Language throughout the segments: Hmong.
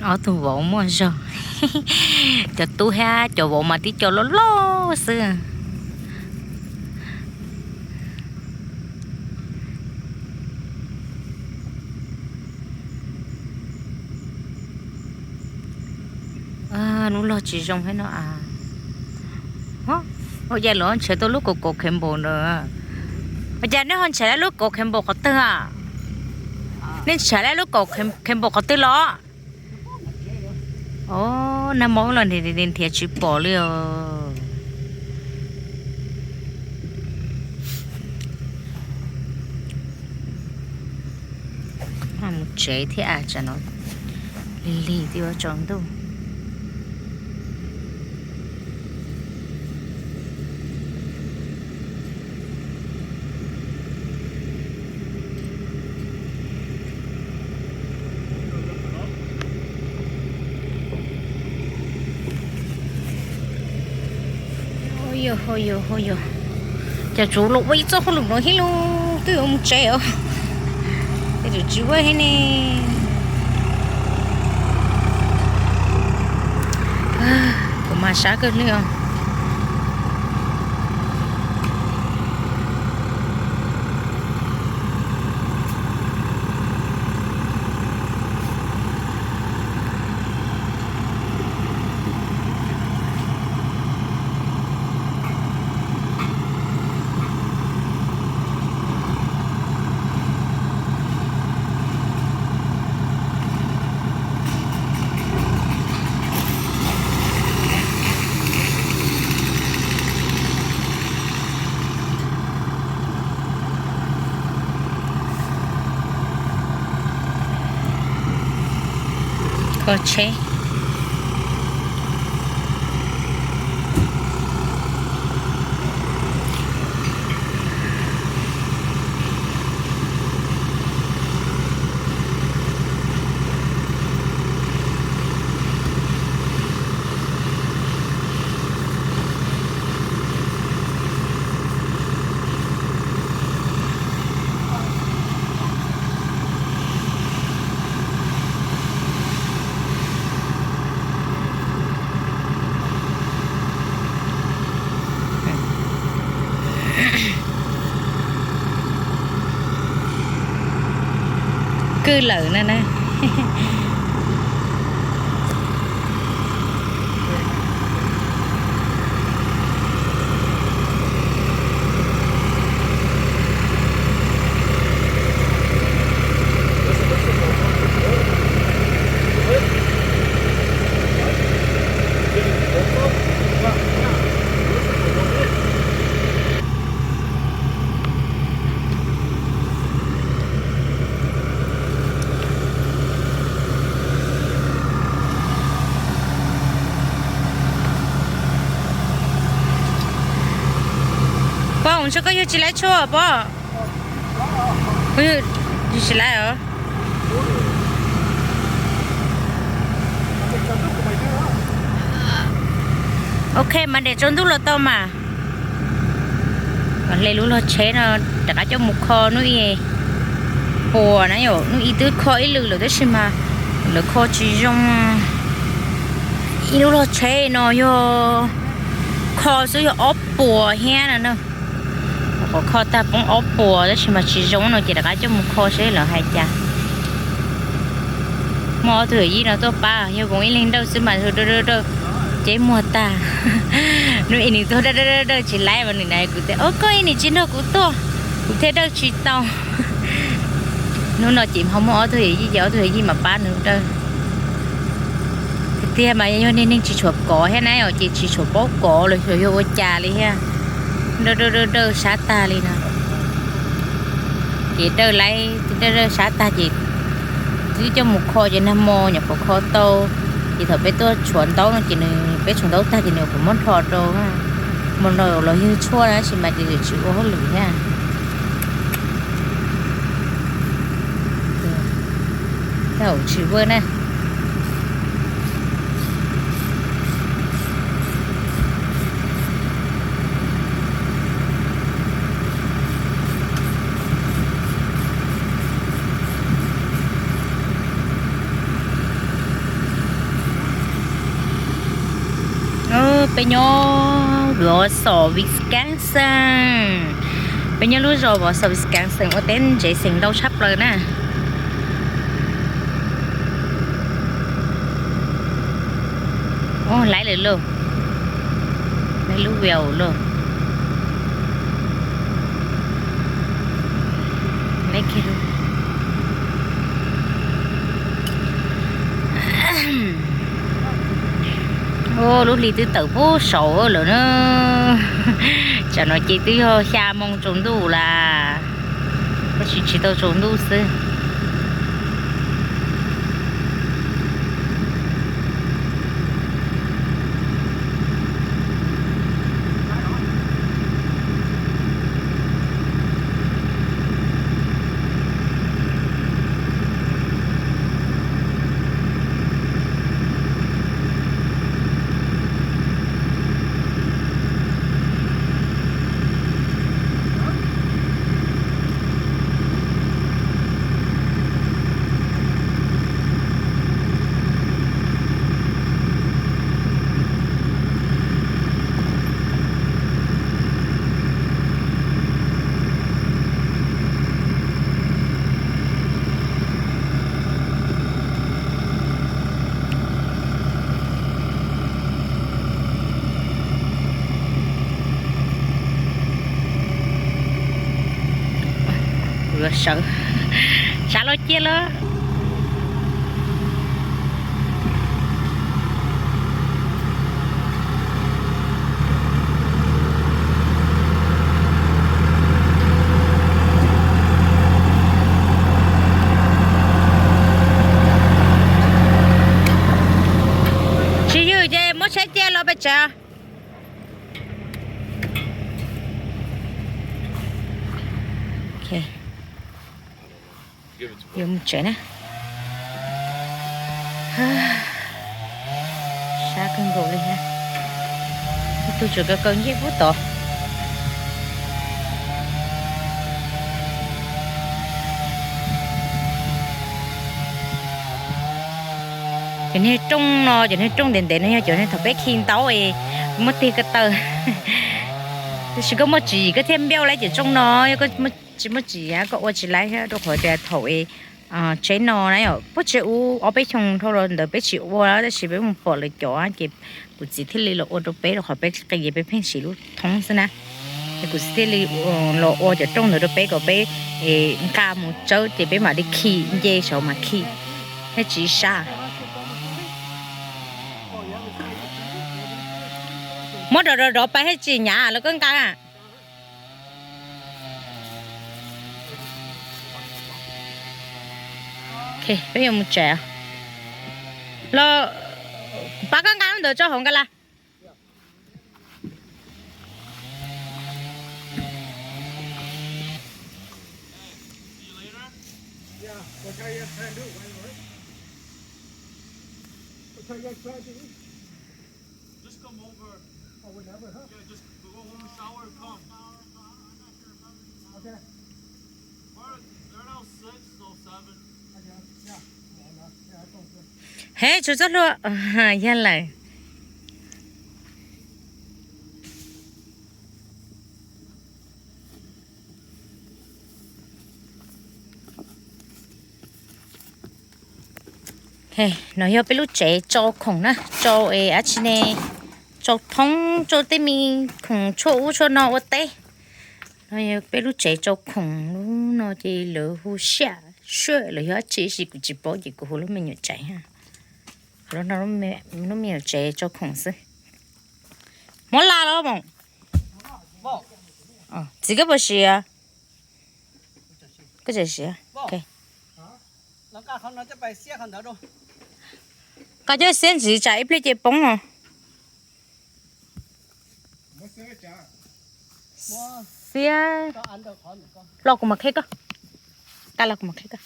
Ob tug vauv muaj zog. Cov tub thiab cov vauv mas tib co loj loj xwb. Lub log tsis zoo thiab no. Ua cas lawv ntshav tau lub kaum kaum khas npaum ntawd? Ua cas nej ho ntshav lub kaum khas npaum qhov twg a? Nej ntshav lub kaum khas npaum qhov twg los? Nag hmo los nrhiav tsis pom li os. Mus tsev thiab, tsam no lig lig twb yuav tsaus ntuj. Cas tsuv los ua ib txoj hauj lwm no thiab los twb yuav mus tsev os. Tej zaum tsis ua thiab ne. Kuv mas sab kawg li os. Kho tsheb. Kwj lawm na na. Pog, ua ntshai koj yug tsis laib tshuaj pog. Yug tsis laib os. Ok, Monday tsaus ntuj los tau mas. Hle lub log tsheb no rov qab coj mus kho hnub ib puas na yom, hnub ib twb kho ib lwm lawm tab sis mas lawv kho tsis zoo. Ib lub log tsheb no yog kho xwb yog ob puas thiab no na. Qhov kho tag poob ob puas tab sis mas tsis zoo no ces rov qab coj mus kho seb lawv hais cas. Muaj ob tug yawm yij no tuaj pab, yog kuv ib leeg dawj xwb mas dawj dawj dawj, ceb muag tag. Hnub ib nws tuaj dawj dawj dawj tsis laib mas nws na kuv tias, o koj ib nws tsis nrog kuv tuaj, kuv thiaj dawj tsis tau. Hnub no ces ho muaj ob tug yawm yij ces ob tug yawm yij mas pab nws dawj. Tiag tiag mas yog niag neeg tsis tshua kov thiab na ces tsis tshua paub kov los xyov yog ua cas li thiab. Dawj dawj dawj dawj sab tag li no. Ces dawj laib dawj dawj sab tag ces twb coj mus kho ces nag hmo nyuam qhuav kho tau. Ces thaum peb tuaj tshuav ntaub no ces nws, peb tshuav ntaub tag ces nws nyuam qhuav muab nrho rau. Hmo no los yug tshuaj na tab sis mas ces tsis ua hauj lwm thiab. Tsis vwj na. Peb nyob Võ Xov Wisconsin. Peb nyob lub zos Võ Xov Wisconsin ua teb ntsev xeem ntau tshaj plaws na. Ub, laib lawm lauj. Laib lub view lauj. Ub, lub hli twb tawm pub saud lawm na. Tsam no ces twb yog xya moo tsaus ntuj las, tab sis tsis tau tsaus ntuj xwb. Sawv, sawv los cia lawm. Tsis yog ces muab tsheb cia los pes tsawg. Yuav mus tsev na. Sab kawg nkaus li thiab. Ib tug tseem kaw kaw ncej puag tod. Cov niag rooj no, cov niag rooj ntev ntev no yog cov niag thaum peb khi ntaub es muab tig ko taw. Tab sis koj muaj tswv yim koj thiaj npiaj laib cov rooj no, yog koj tsis muaj tswv yim koj ua tsis laib thiab, rau qhov tias thaum tsheb no na yom, puag tsheb ub ob peb xyoo dhau los ntawd peb tsis ua, tab sis peb mus pom lawv cov ces kuv txiv thiaj li los ua rau peb, rau qhov peb qis peb pheej siv lub thoob xwb na. Es kuv txiv thiaj li los ua cov rooj ntawd rau peb kom peb nqa mus tsawb ces peb mam li khi nce saud mas khi thiaj tsis sab. Muab rov rov rov pais thiaj tsis hnyav los koj nqa. Peb yuav mus tsev los, pab koj nqa lub ntawd tso hauv nka las. He, tsuas txoj hlua, yog lawm. No yog peb lub tsev tsau khoom na, tsau es dab tsi ne, tsau thoob, tsau tej me khoom tshuaj ub tshuaj no ua teb. No yog peb lub tsev tsau khoom, lub no ces lawv hu siaj suaj los yog dab tsi, tab sis kuv tsis paub ces kuv hu lub me nyuam tsev, lub me nyuam tsev tsau khoom xwb. Muab la los mas. Txiv koj puas siav? Koj tseem siav. Nqa coj xiab ntxiv tsam ib pliag ces poob os. Xiab. Los kuv mam qhia koj. Nqa los kuv mam qhia koj.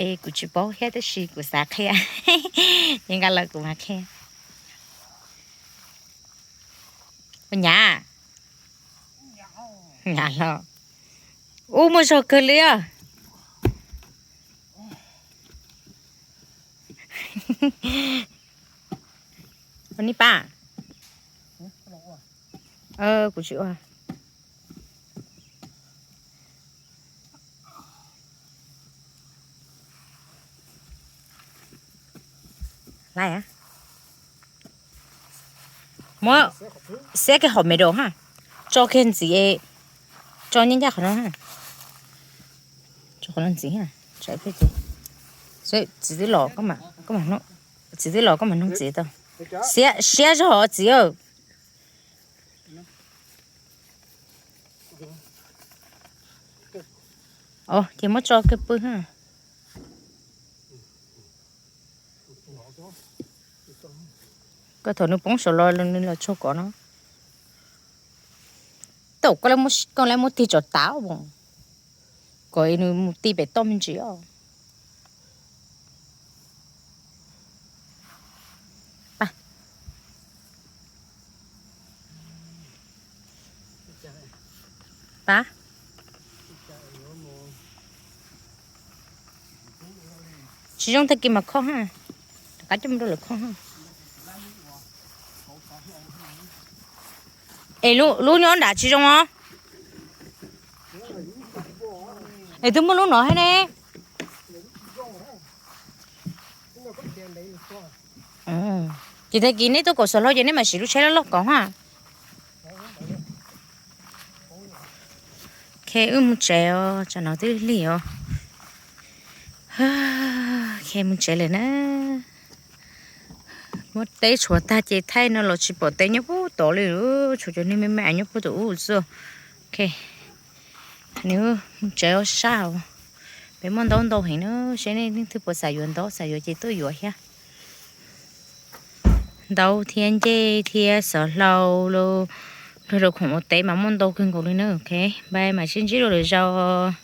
Es kuv tsis paub thiab tab sis kuv xav qhia. Ces nqa los kuv mam qhia. Ua nyab, nyab los. Ub, muaj zog kawg li os. Neb pab? Kuv tsis ua. Lais, muab xiab kiag hauv me dua ha, tso kiag ntxiv, tso nyob ncaj qhov no, tso qhov no ntxiv, txiv twb los, txiv twb los koj mam nug txiv tau. Siab zog os txiv. Ces muab tso kiag pw ha. Koj thaum nws poob saum los nws los tsuag kov no. Tau, koj lawv muab tig tsom tav, kom nws mus ti pem toj me ntsis os. Pab, tsis zoo tag kis mas kho ha, rov qab coj mus rau lawv kho ha. Es lub nyob nram tsis zoo os. Es twb muaj lub no thiab ne. Ces tag kis neb tuaj kaum xov hlau ces neb mam siv lub tsheb loj loj kov ha. Wb mus tsev os, tsam no twb lig os. Mus tsev lawm na. Muab teb tshuav tag ces thaij no los tsis pom teb nyob puag tod li, tshuav cov niag me me nyob puag tom ub xwb. Nws mus tsev sab os. Peb muaj ntaub ntau heev na, seb nej leej twg puas xav yuav ntaub, xav yuav ces tuaj yuav thiab. Ntaub thiab ncej thiab xov hlau los, nrog rau khoom ua teb mas muaj ntau kawg nkaus li na. Ok, bye, mam sib ntsib dua lwm zaus.